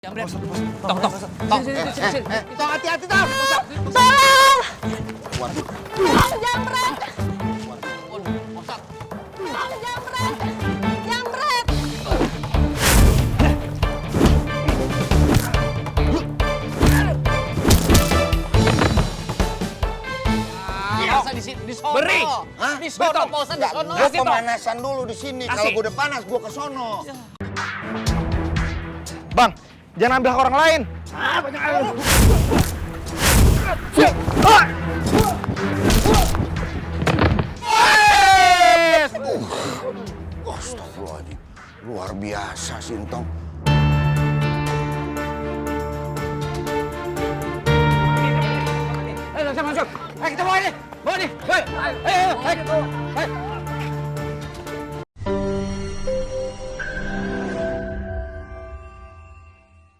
Jamret. Tong. Tong, hati-hati, Tong. Tolong! Waduh. Tong, Jamret! Ustaz. Tong, Jamret! Jamret! Masa di sono? Beri. Hah? Di sono, Betul. Pak Ustaz, di sono. Gue pemanasan dulu di sini. Kasih. Kalau gue udah panas, gue ke sono. Bang, jangan ambil hak orang lain. Astagfirullahaladzim. Luar biasa, Sintong. Ayo, masuk. Ayo, kita bawa ini. Bawa ini. Ayo, ayo.